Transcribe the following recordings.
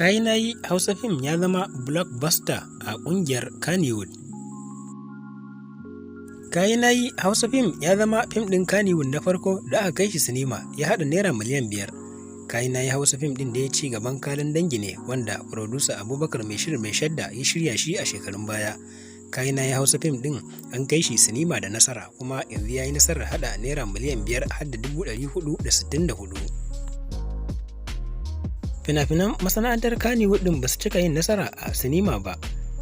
Kayi Nayi Hausa Fim ya zama blockbuster a ƙungiyar Kannywood. Kayi Nayi Hausa Fim ya zama fim ɗin Kannywood na farko da aka kai shi sinima ya haɗa Naira miliyan 5. Kayi Nayi Hausa Fim ɗin dai ci gaban Kalan Dangi ne, wanda furodusa Abubakar Mai Shadda ya shirya shi a shekarun baya. Kayi Nayi Hausa Fim ɗin an kai shi sinima da nasara, kuma yanzu ya yi nasarar haɗa Naira miliyan 5 har da 464,000. Fina-finan masana'antar Kannywood ɗin ba su cika yin nasara a sinima ba,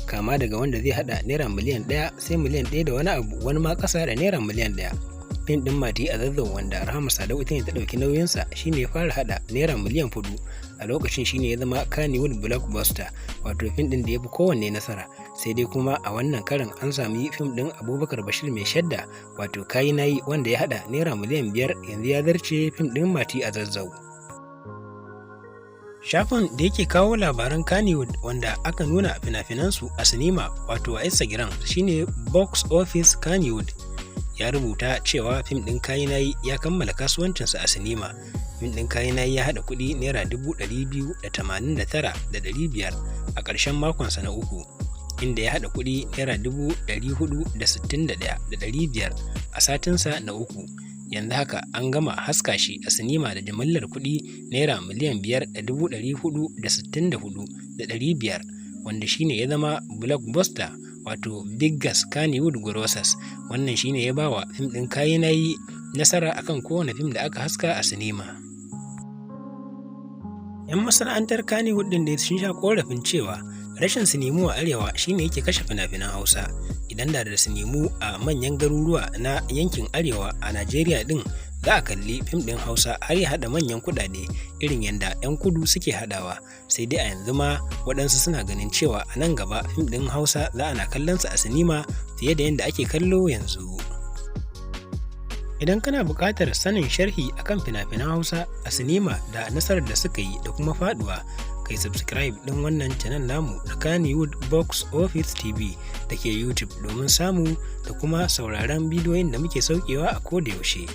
kama daga wanda zai haɗa Naira miliyan 1 sai miliyan 1 da wani abu, wani ma ƙasa da Naira miliyan 1. Fim ɗin Mati a Zazzau, wanda Rahama Sadau ita ne ta ɗauki nauyinsa, shi ne ya fara haɗa Naira miliyan 4 a lokacin. Shi ne ya zama Kannywood blockbuster, wato fim ɗin da ya fi kowanne nasara. Sai dai kuma a wannan karon an sami fim ɗin Abubakar Bashir Mai Shadda, wato Kayi Nayi, wanda ya haɗa Naira miliyan 5, yanzu ya zarce fim ɗin Mati a Zazzau. Shafin da yake kawo labaran Kannywood wanda aka nuna fina-finansu a sinima, wato a Instagram, shine Box Office Kannywood, ya rubuta cewa fim ɗin Kayi Nayi ya kammala kasuwancinsa a sinima. Fim ɗin Kayi Nayi ya haɗa kuɗi Naira 289,500 a ƙarshen makonsa na uku, inda ya haɗa kuɗi Naira 461,500 a satinsa na uku. Yanzu haka an gama haska shi a sinima da jimillar kuɗi Naira miliyan 5,464,500, wanda shine ya zama blockbuster, wato biggest Kannywood grossers. Wannan shine ya bawa fim ɗin Kayi Nayi nasara akan kowane fim da aka haska a sinima. 'Yan masana'antar Kannywood ɗin dai sun sha ƙorafin cewa rashin sinimu a Arewa shine yake kashe fina-finan Hausa. Idan da sinimu a manyan garuruwa na yankin Arewa a Najeriya ɗin, za a kalli fim ɗin Hausa har ya haɗa manyan kuɗaɗe irin yadda 'yan kudu suke haɗawa. Sai dai a yanzu ma waɗansu suna ganin cewa a nan gaba fim ɗin Hausa za ana kallonsa a sinima fiye da yadda ake kallo yanzu. Idan kana buƙatar sanin sharhi akan fina-finan Hausa a sinima da nasarar da suka yi da kuma faɗuwa, kai subscribe ɗin wannan channel namu na Kannywood Box Office TV da ke YouTube domin samu da kuma sauraron bidiyoyin da muke saukewa a koda yaushe.